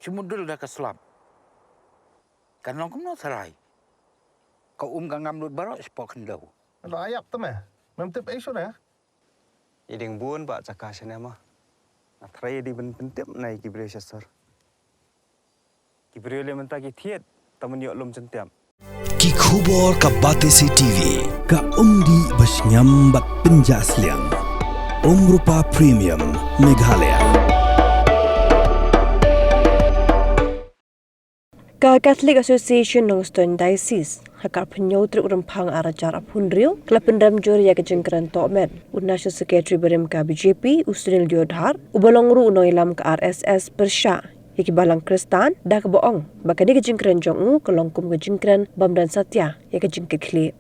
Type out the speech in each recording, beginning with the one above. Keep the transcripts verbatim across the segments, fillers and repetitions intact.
Te mut dul da ka slap. Kan long kumno tharai. Ka um ka ngam lut baroh shapoh khyndew. Lo ayap te me. Mem tip ei shuh ne. I ding bun ba jaka shane ma. Nga tharai i ding ban pyntip na i ki briew sha sor. Ki briew le mynta ki thied ta man ïoh lum jyntiap. Ki khubor ka Batesi T V, ka umdih ba shngiam bad pynjah sliang. Umrupa Premium, Meghalaya. Ka Catholic Association Nongstoiñ Diocese, ha ka arphew hynñiew tarik u Rymphang arhajar arphew hynriew, ka la pynrem jur ïa ka jingkren tohmet u National Secretary barim ka B J P, u Sunil Deodhar, uba long ruh u nongïalam ka R S S pyrshah ïa ki balang Khristan, da kaba ong ba kane ka jingkren jong u ka long kum ka jingkren bym don satia ïa ka jingkitkhlieh.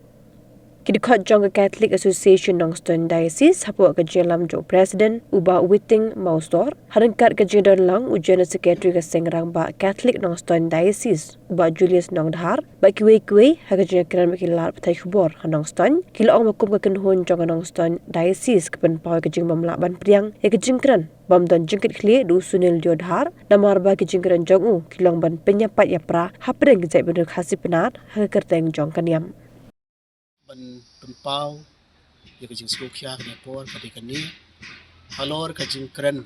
Ki dkhot jong ka Catholic Association Nongstoiñ Diocese hapoh ka jingïalam jong u President u Bah Witing Mawsor, ha ryngkat ka jingdon lang u General Secretary ka Seng Rangbah Catholic Nongstoiñ Diocese u Bah Julius Nongdhar, bad kiwei kiwei ha ka jingkren bad ki lad pathai khubor ha Nongstoiñ, ki la ong ba kum ka kynhun jong ka Nongstoiñ Diocese ka pynpaw ïa ka jingbymlah ban pdiang ïa ka jingkren bym don jingkitkhlieh da u Sunil Deodhar, namar ba ki jingkren jong u ki long ban pynïapait ïapra hapdeng ki jaitbynriew Khasi Pnar ha ka kyrteng jong ka niam. Ban pynpaw ïa ka jingsngewkhia kane por ka dei kane halor ka jingkren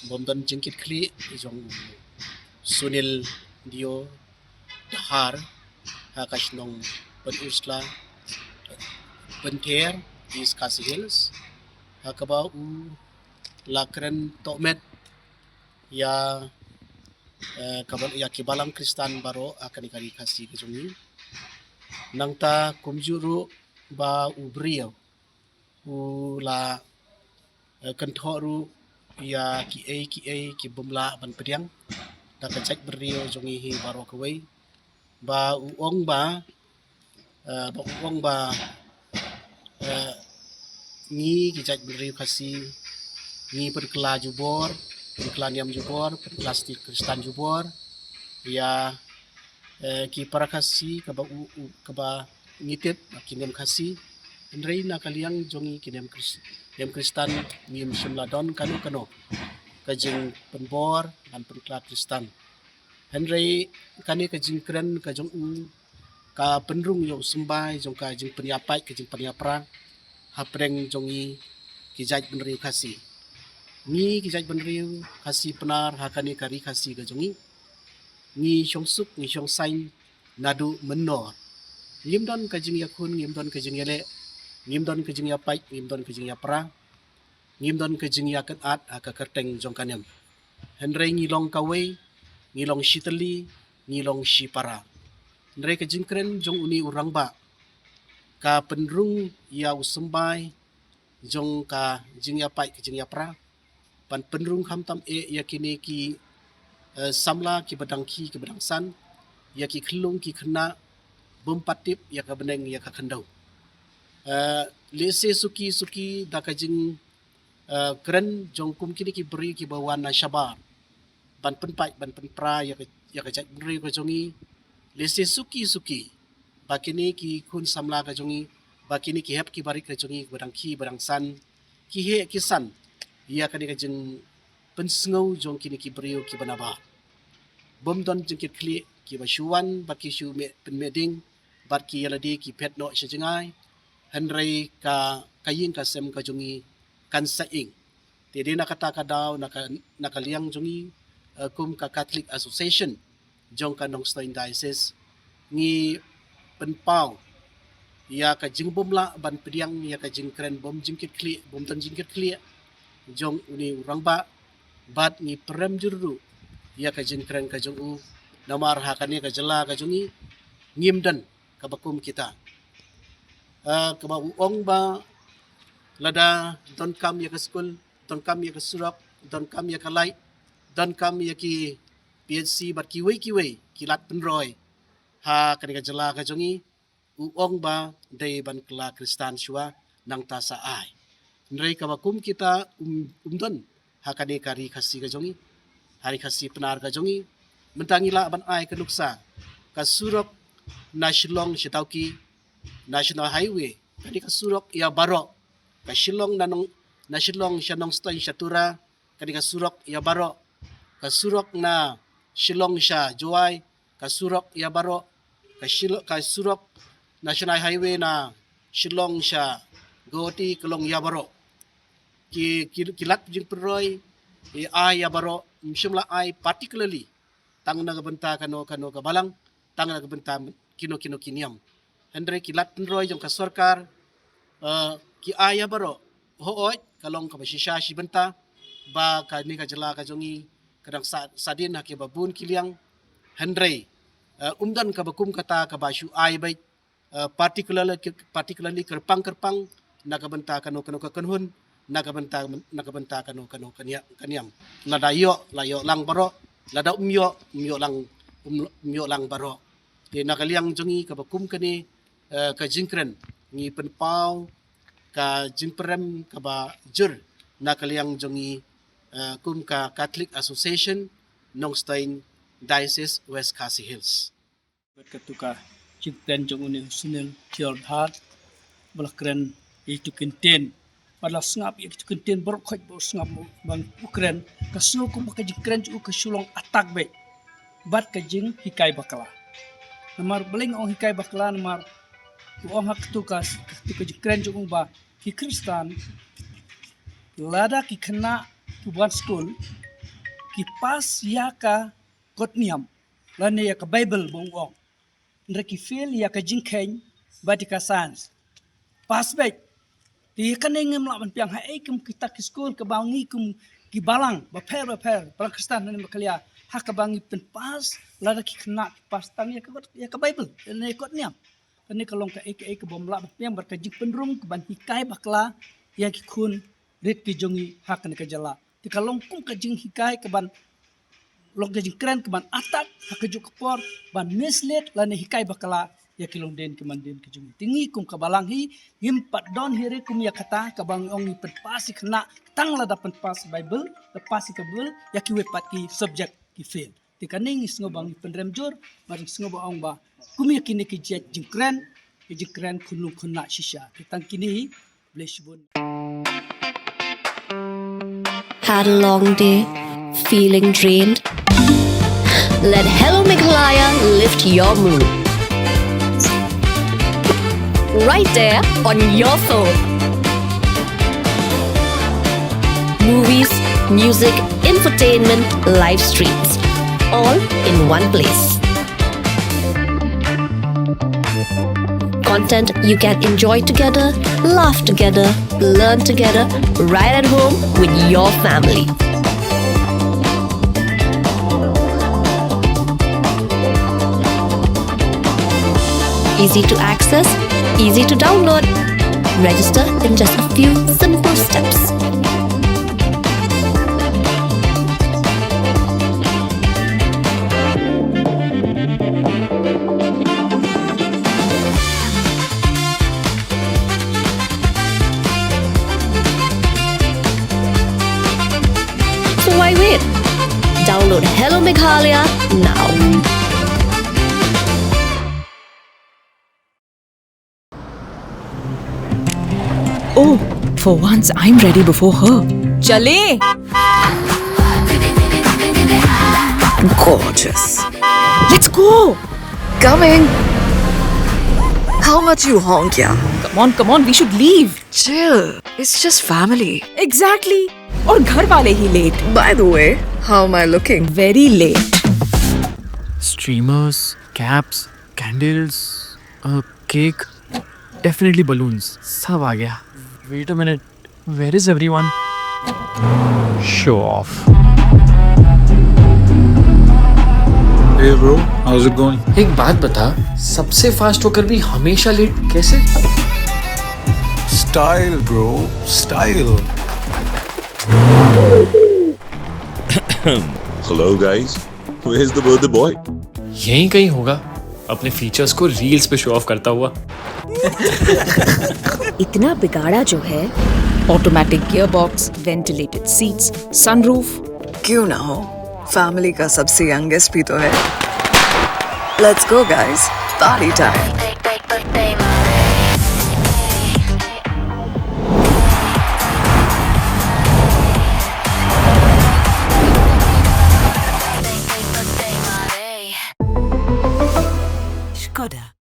bym don jingkitkhlieh jong u Sunil Deodhar ha ka shnong Pynursla, Pynther, East Khasi Hills, ha kaba u la kren tohmet ïa, eh, kaba, ïa ki balang Khristan baroh ha kane ka ri Khasi ka jong ngi. Nangta kumjuh ruh ba u briew u la, eh, kynthoh ruh ïa kiei kiei ki bym lah ban pdiang da ka jaitbynriew jong ngi hi baroh kawei, ba u ong ba, eh, ba u ong ba, eh, ngi ki jaitbynriew Khasi ngi pynkylla jubor, pynkylla niam jubor, pynkylla stil Khristan jubor ïa, eh, ki para Khasi kaba u, u, kaba ngi tip ba ki niam Khasi. Hynrei na ka liang jong ngi ki niam Khris-, niam Khristan ngim shym la don kano kano ka jingpynbor ban pynkylla Khristan. Hynrei kane ka jingkren ka jong u ka pynrung ïa u symbai jong ka jingpynïapait ka jingpynïapra hapdeng jong ngi ki jaitbynriew Khasi. Ngi ki jaitbynriew Khasi Pnar ha kane ka ri Khasi ka jong ngi, ngi shong suk ngi shong saiñ naduh mynnor. Ngim don ka jingïakhun, ngim don ka jingïaleh, ngim don ka jingïapait, ngim don ka jingïapra, ngim don ka jingïakynad ha ka kyrteng jong ka niam. Hynrei ngi long kawei, ngi long shitylli, ngi long shipara. Hynrei ka jingkren jong une u rangbah ka pynrung ïa u symbai jong ka jingïapait ka jingïapra, ban pynrung khamtam eh ïa kine ki, eh, samla kiba dang khie kiba dang san, ïa ki khyllung ki khynnah, bym pat tip ïa ka bneng ïa ka khyndew. Eh, lehse suki suki da ka jing, eh, kren jong kum kine ki briew kiba wan na shabar ban pynpait ban pynpra ïa ka, ïa ka jaitbynriew ka jong ngi. Lehse suki suki ba kine ki khun samla ka jong ngi, ba kine ki hep ki barit ka jong ngi ba dang khie ba dang san, ki heh ki san ïa kane ka jingpynsngew jong kine ki briew kiba nabar. Bym don jingkitkhlieh, kiba shu wan ba ki shu meh, pynmeh ding bad ki ïa lade ki phet noh sha jngai. Hynrei ka, ka ïing ka sem ka jong ngi kan sa ing. Te dei na kata ka daw, na ka, na ka liang jong ngi, eh, kum ka Catholic Association jong ka Nongstoiñ Diocese, ngi pynpaw ïa ka jingbymlah ban pdiang ïa ka jingkren bym jingkitkhlieh, bym don jingkitkhlieh jong une u rangbah, bad ngi pynrem jur ruh ïa ka jingkren ka jong u, namar ha kane ka jylla ka jong ngi ngim don kaba kum kita. Eh, kaba u ong ba lada donkam ïa ka skul, donkam ïa ka surok, donkam ïa ka light, donkam ïa ki P H C bad kiwei kiwei ki lad pynroi ha kane ka jylla ka jong ngi, u ong ba dei ban kylla Khristan shuwa, nangta sa ai. Hynrei kaba kum kita um, um don ha kane ka ri Khasi ka jong ngi, ha ri Khasi Pnar ka jong ngi. Mynta ngi lah ban ai ka nuksa, ka surok na Shillong sha Dawki, National Highway, kane ka surok ïa baroh. Ka Shillong na Nong, na Shillong sha Nongstoiñ sha Tura, kane ka surok ïa baroh. Ka surok na Shillong sha Jowai, ka surok ïa baroh, ka Shilo-, ka surok National Highway na Shillong sha Guwahati ka long ïa baroh. Ki, ki, ki lad jingpynroi, ki ai ïa baroh, ym shym la ai particularly tang na ka bynta kano kano ka balang, tang na ka bynta kino kino ki niam. Hynrei ki lad pynroi jong ka sorkar, eh, ki ai ïa baroh, hooid, ka long kaba shisha shi bynta ba kane ka jylla ka jong ngi ka dang sa-, sadien ha kiba bun ki liang. Hynrei, eh, ym don kaba kum kata kaba shu ai beit, eh, particularly, particularly kyrpang kyrpang na ka bynta kano kano ka kynhun, na ka bynta, na ka bynta kano kano ka nia-, ka niam. Lada ïoh, la ïoh lang baroh, lada ym ïoh, ym ïoh lang, ym, ym ïoh lang baroh. Te na ka liang jong ngi kaba kum kane, eh, ka jingkren, ngi pynpaw ka jingpyrem kaba jur na ka liang jong ngi, eh, kum ka Catholic Association Nongstoiñ, Diocese West Khasi Hills. Bad katu ka jingkren jong une u Sunil Thior Dhar, ba la kren ïa kitu ki ktien. Bad la sngap ïa kitu ki ktien baroh, khoit ba u sngap, ba u kren, ka sngew kumba ka jingkren jong u ka shu long attack beit bad ka jinghikai bakla. Namar balei nga ong hikai bakla, namar u ong ha katu ka, katu ka jingkren jong u ba ki Khristan, lada ki khynnah ki wan skul, ki pass ïa ka kot niam lane ïa ka Baibl ba u ong. Hynrei ki fail ïa ka jingkheiñ bad ïa ka science. Pass beit. Te ïa kane ngim lah ban pdiang, haei kum kita ki skul kaba ngi kum ki balang bapher bapher, balang Khristan ne ba khalia, ha kaba ngi pynpass, lada ki khynnah ki pass tang ïa ka kot, ïa ka Baibl, ïa ka kot niam. Kane ka long kaei kaei kaba ym lah ban pdiang, bad ka jingpynrung kaban hikai bakla ïa ki khun rit ki jong ngi ha kane ka jylla. Te ka long kum ka jinghikai kaban long ka jingkren kaban attack ha kajuh ka por ban mislead lane hikai bakla ïa ki longdien ki mandien ki jong ngi. Te ngi kum ka balang hi ngim pat don hi re kum ïa kata kaba ngi ong ngi pynpass ïa ki khynnah tang lada pynpass Baibl, da pass ïa ka Baibl, ïa kiwei pat ki subject ki fail. Te kane ngi sngew ba ngi pynrem jur, bad ngi sngew ba ong ba kum ïa kine ki jait jingkren, ki jingkren khunlung khynnah shisha. Te tang kine hi, bless you bun. Had a long day? Feeling drained? Let Hello Meghalaya lift your mood. Right there on your phone. Movies, music, entertainment, live streams, all in one place. Content you can enjoy together, laugh together, learn together, right at home with your family. Easy to access, easy to download. Register in just a few simple steps. So why wait? Download Hello Meghalaya now. Oh, for once I'm ready before her. चलें? Gorgeous. Let's go. Coming. How much you honk, yeah? Come on, come on, we should leave. Chill. It's just family. Exactly. और घर वाले ही late. By the way, how am I looking? Very late. Streamers, caps, candles, a cake, definitely balloons. सब आ गया. Wait a minute, where is everyone? Show off. Hey bro, how's it going? एक बात बता, सबसे fast होकर भी हमेशा late कैसे? Style bro, style. Hello guys, where's the birthday boy? यहीं कहीं होगा, अपने फीचर्स को रील्स पे शो ऑफ करता हुआ. इतना बिगाड़ा जो है. Automatic gearbox, ventilated seats, sunroof. क्यों ना हो, फैमिली का सबसे यंगेस्ट भी तो है. Let's go guys, party time. Skoda.